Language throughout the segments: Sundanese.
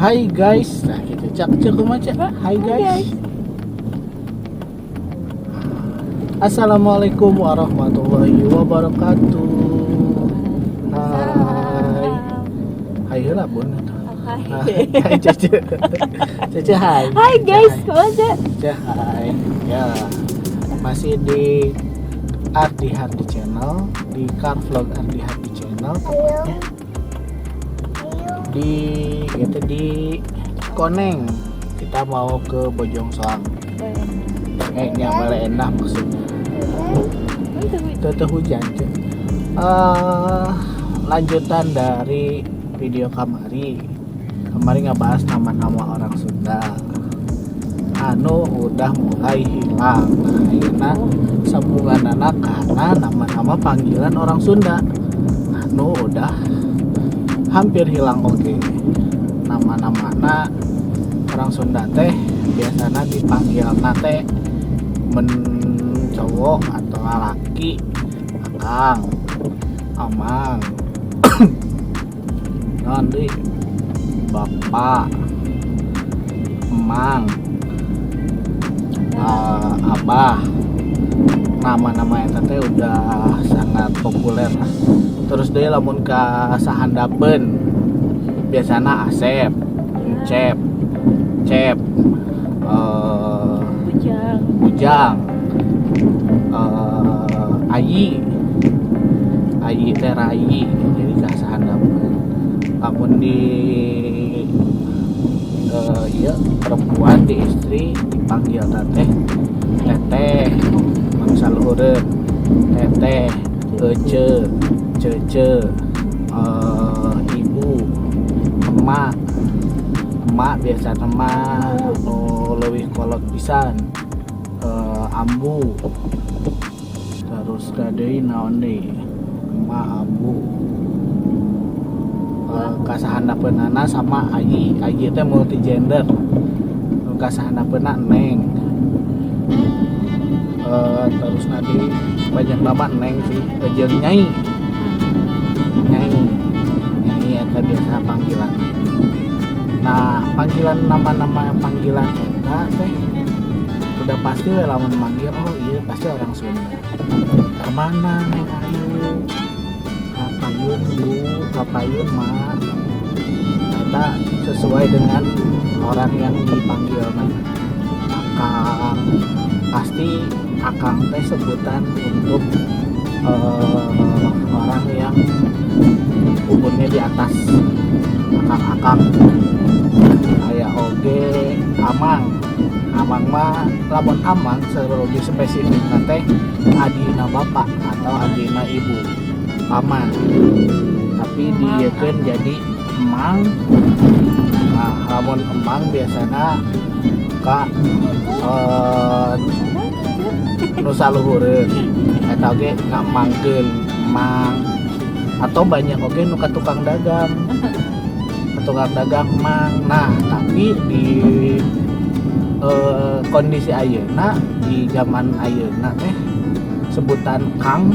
Hai guys, nah gitu cak cek kumaha, Cak? Hai guys. Assalamualaikum warahmatullahi wabarakatuh. Hai. Hai heula, Bun. Hai. Hai, Cece. Cece, hai. Hai guys, kumaha? Cece, hai. Ya. Masih di Ardi Hardi Channel, di Car Vlog Ardi Hardi Channel tepatnya. Di itu di Koneng. Kita mau ke Bojong Soang. Eh, yang Baleendah maksudnya. Itu hujan, Cek. Lanjutan dari video kamari. Kamari ngebahas nama-nama orang Sunda anu udah mulai hilang. Nah, ayeuna sambunganana karena nama-nama panggilan orang Sunda anu udah hampir hilang. Oke, nama-namana orang Sunda teh biasanya dipanggil teh men cowok atau laki akang, amang, nanti bapak, emang, abah. Nama-nama eta teh udah sangat populer lah. Terus deui lamun ka sahandapeun biasana Asep, Encep, Cep, Ujang. Ujang, Ayi, Ayi teh Rai. Jadi ka sahandapeun lamun di iya perempuan, di istri dipanggil teteh, teteh bangsa luhureun, teteh, ece, cece, ibu, emak. Emak biasa mah nu leuwih kolot pisan, ambu. Terus deui naon deui? Emak, ambu, kasahandapeunana sama ayi. Ayi teh multi gender. Nu kasahandapeunna neng. Terus nanti banyak nama neng sih, jeung nyai. Nyai, nyai eta biasa panggilan. Nah, panggilan, nama-nama panggilan eta teh udah pasti we lamun manggil, oh iya, pasti orang Sunda. Kemana, Neng Ayu? Kapayun, Bu? Kapayun, Ma? Eta sesuai dengan orang yang dipanggil. Nah, akang, pasti akang teh sebutan untuk orang yang umurnya di atas. Akang-akang aya oge amang. Amang mah, lamun amang lebih spesifik teh adina bapak atau adina ibu, paman, tapi dieukeun jadi emang. Nah, lamun emang biasana ka nu saluhureun eta oge ngamangkeun emang, atau banyak oge nu ka tukang dagang, ka tukang dagang mang. Nah, tapi di kondisi ayeuna, di zaman ayeuna teh sebutan kang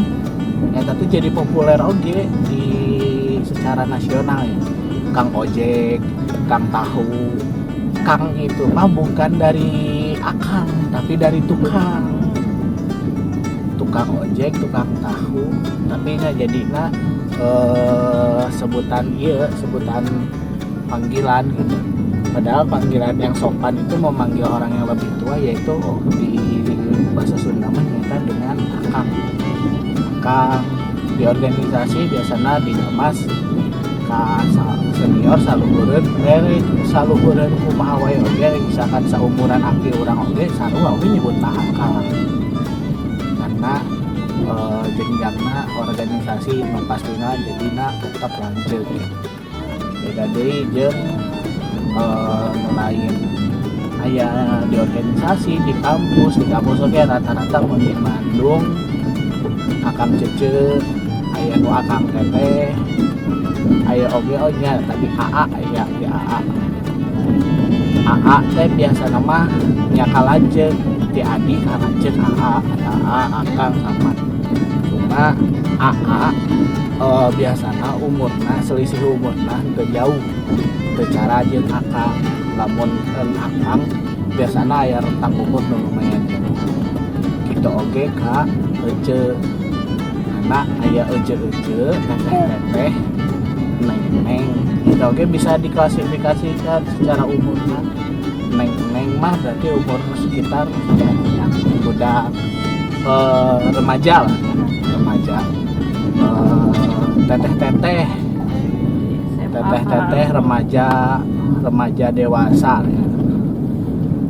eta tuh jadi populer oge di secara nasional ya. Kang ojek, kang tahu. Kang itu mah bukan dari akang, tapi dari tukang. Tukang ojek, tukang tahu, tapi nggak jadi sebutan, iya, sebutan panggilan gitu. Padahal panggilan yang sopan itu memanggil orang yang lebih tua yaitu di bahasa Sunda mah nyata dengan akang. Akang di organisasi biasanya di Damas ka senior saluhureun, dari saluhureun kumaha wae oge, misalkan saumuran aki urang oge sarua oge nyebutna akang, karena jenjangna organisasi nu pastina jadina tetap lanjut gitu. Beda deui jeung nu lain aya di organisasi di kampus. Di kampus oge rata-rata mun di Bandung akang cece, aya nu akang teteh, aya oge, oh nya tadi AA, aya di AA. AA teh biasa nama nya ka lanceuk, ti adi ka lanceuk AA, AA, akang sama. Cuma AA Biasana umurna, selisih umurna teu jauh secara jeung akang. Lamun akang biasana aya rentang umur nu lumayan jauh gitu. Oge ka ece, anak aya ece-ece, teteh-teteh, neng-neng gitu oge bisa diklasifikasikan secara umurna. Neng-neng mah berarti umur sekitar ya, yang udah remaja lah, remaja. Teteh-teteh, teteh-teteh remaja, remaja dewasa ya.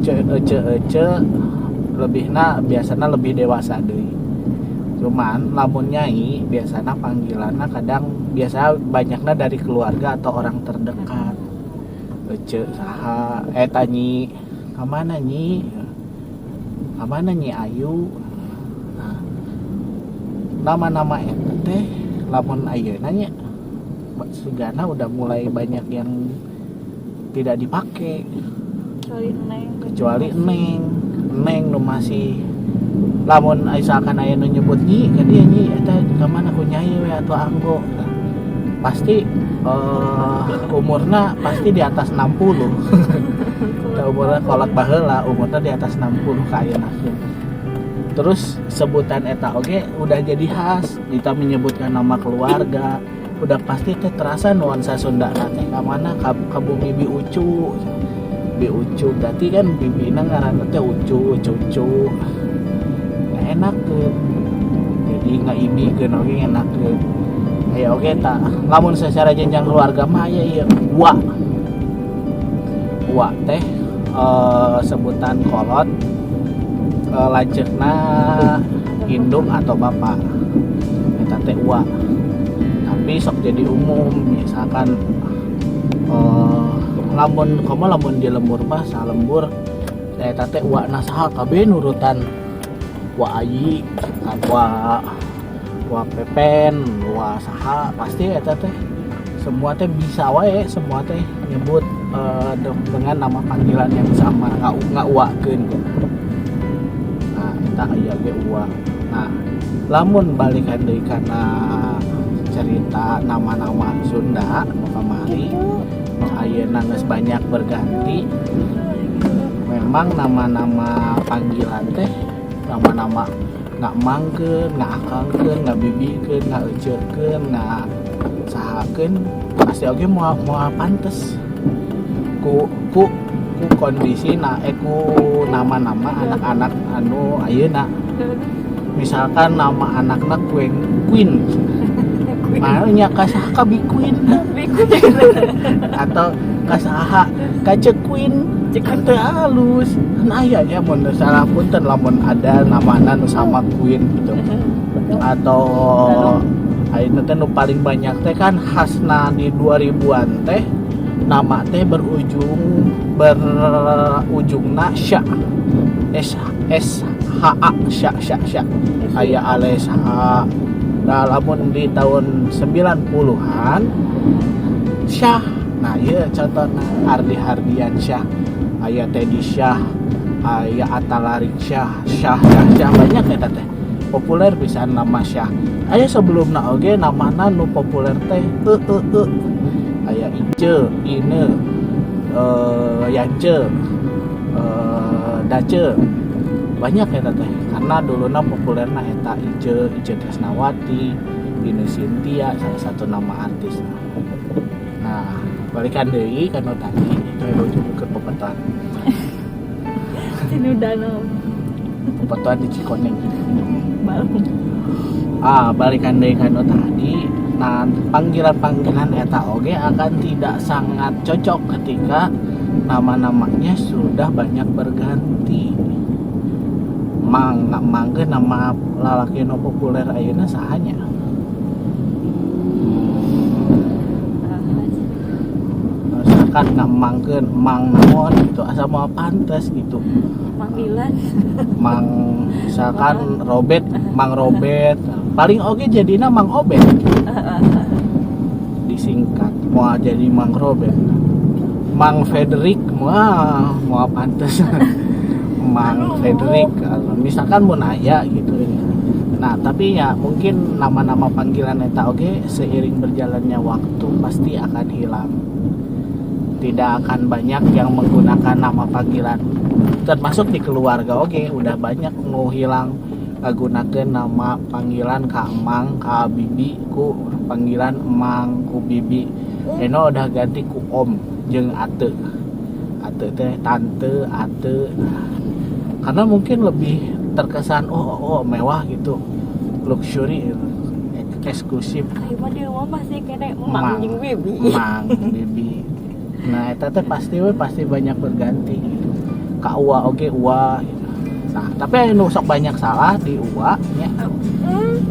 Ce ece ece lebihna biasanya lebih dewasa deui. Cuman lamun nyai biasanya panggilannya kadang biasa banyaknya dari keluarga atau orang terdekat. Ece saha eta, nyi kamana, nyi kamana, nyi Ayu. Nah, nama-nama eta teh lamun ayeuna nya sigana udah mulai banyak yang tidak dipakai. Kecuali neng. Kecuali neng neng nu masih. Lamun misalkan aya nu nyebut nyi ka dia, nyi eta ka mana ku nyai we atau anggo. Nah, pasti umurna pasti di atas 60. Tah, umurna kolot baheula umurna di atas 60 ka ayeuna. Terus sebutan eta oge udah jadi khas. Kita menyebutkan nama keluarga udah pasti teh terasa nuansa Sunda teh ka mana, ka bumi Bi Ucu. Bi Ucu berarti kan bibina ngaranna teh Ucu, cucu. Nah, enakeun jadi ngaibikeun oge enakeun. Aya oge tak lamun secara jenjang keluarga mah aya ieu wa wa teh, sebutan kolot lanceukna indung atau bapak eta teh wa. Tapi sok jadi umum, misalkan lamun komo lamun di lembur mah, salembur eta teh wa na saha kabeh nurutan wa ayi wa, wa pepen, wa saha, pasti eta teh semua teh bisa wae, semua teh nyebut dengan nama panggilan yang sama, ngauakeun gitu. Nah, eta aya ge ua. Nah, lamun balikan deui kana cerita nama-nama Sunda nu kamari, nu ayeuna geus banyak berganti, memang nama-nama panggilan teh, nama-nama ngamangkeun, ngaakangkeun, ngabibikeun, ngaeucekeun, ngasahakeun pasti oge moal moal pantes ku ku ku kondisi na ku nama-nama anak-anak anu ayeuna. Misalkan nama anakna Queen, Queen. Makanya ka saha, ka Bi Queen atau ka saha, ka Cek Queen kan teu halus kan. Aya nya mun teu salah, punten lamun ada namana nu sama Queen gitu. Atau ayeuna teh nu paling banyak teh kan khasna di 2000-an teh nama teh berujungna sya, S S H A, sya sya sya, aya Alesha. Nah, lamun di tahun 90-an Syah. Nah, iya contohna Ardi Hardiansyah, aya Teddy Syah, aya Atalarik Syah, Syah Syah Syah, banyak ya teh, populer bisa nama Syah. Aya sebelumna oge namana nu populer teh e e e, aya Ice, Ine, Yance, Dace, banyak ya teh, karena duluna populerna eta Ice, Ice Tresnawati, Ine Cynthia, salah satu nama artis. Nah, balikan deui kana tadi itu yang ujung ke pepetan. Sini udah no. Pepetan di Cikoneng. Balung. Ah, balikan deui kana tadi. Nah, panggilan-panggilan eta oge akan tidak sangat cocok ketika nama-namanya sudah banyak berganti. Mang mang ge nama lalaki nu populer ayeuna sahanya? Misalkan ngamangkeun mang naon gitu, asa moal pantes gitu. Panggilan. Mang, misalkan Robert, Mang Robert, paling oge jadina Mang Obet disingkat, mau jadi Mang Robert, Mang Frederick wah mau pantes Mang Frederick misalkan mau nanya gitu ya. Nah, tapi ya mungkin nama-nama panggilan eta oge seiring berjalannya waktu pasti akan hilang. Tidak akan banyak yang menggunakan nama panggilan, termasuk di keluarga oge udah banyak nu hilang ngagunakeun nama panggilan ka emang, ka bibi ku panggilan emang, ku bibi. Eno udah ganti ku om jeung ate. Ate teh tante, ate. Nah, karena mungkin lebih terkesan oh, mewah gitu, luxury gitu, eksklusif. Ayo mah di rumah masih kena Emang. emang jeung bibi. Emang bibi. Nah, eta teh pasti we pasti banyak berganti gitu. Ka ua oge ua gitu. Nah, tapi anu sok banyak salah di ua nya.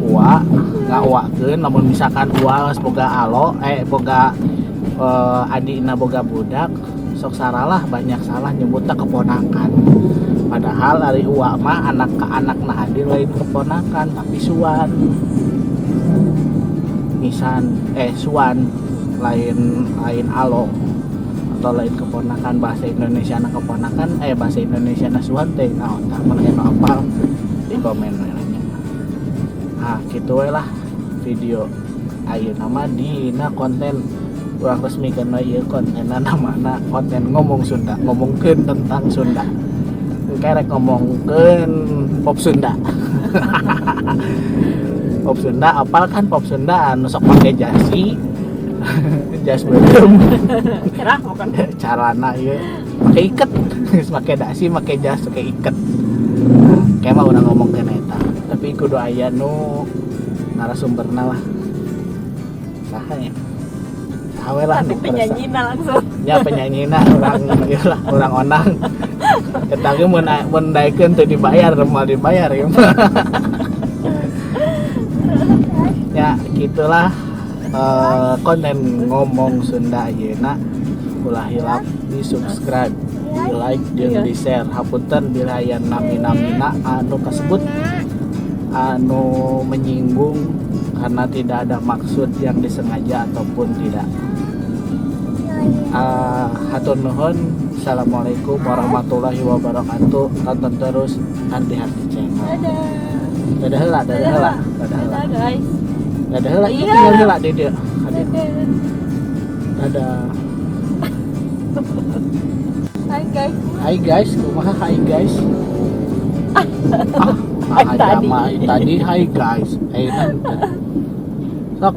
Ua ngauakeun lamun misalkan ua geus boga alo, eh, boga adikna, boga budak, sok saralah, banyak salah nyebutna keponakan. Padahal ari ua mah anak ke anak nah hadir lain keponakan, tapi suan, misan, eh, suan, lain lain alo atau lain keponakan. Bahasa Indonesia na keponakan, eh, bahasa Indonesia na suan teh naon tah? Mun aya nu apal di komen we nya. Ah, gitu we lah video ayeuna mah dina konten urang resmikeun we ieu kontenna, namana konten ngomong Sunda, ngomongkeun tentang Sunda. Engke rek ngomongkeun pop Sunda. Pop Sunda, apal kan pop Sunda anu sok make jasi, jas beureum? Cerah bukan? Carana ieu make iket, make dasi, make jas, make iket. Kayak mah urang ngomongkeun eta, tapi kudu aya nu narasumberna lah. Saha nya? Saha we lah Tapi nu kersa. Penyanyina langsung. Nya, penyanyina urang ieu lah, urang onang. Eta ge mun mun daekeun teu dibayar, moal dibayar ya mah. Ya gitulah, konten ngomong Sunda ayeuna. Ulah hilap di subscribe, di like, jeung di share. Hapunten bila aya nami-namina anu kasebut anu menyinggung, karena tidak ada maksud yang disengaja ataupun tidak. Hatur nuhun. Assalamualaikum warahmatullahi wabarakatuh. Tonton terus Ardi Hardi Channel. Dadah. Dadah heula, dadah heula, dadah heula. Dadah, guys. Dadah heula, ieu. Iya. Tinggal heula di dieu. Hadir. Dadah. Dadah. Hai, guys. Hai guys, kumaha hai guys? Ah, Hai nah, tadi. Tadi hai guys. Eh, nanti. Sok.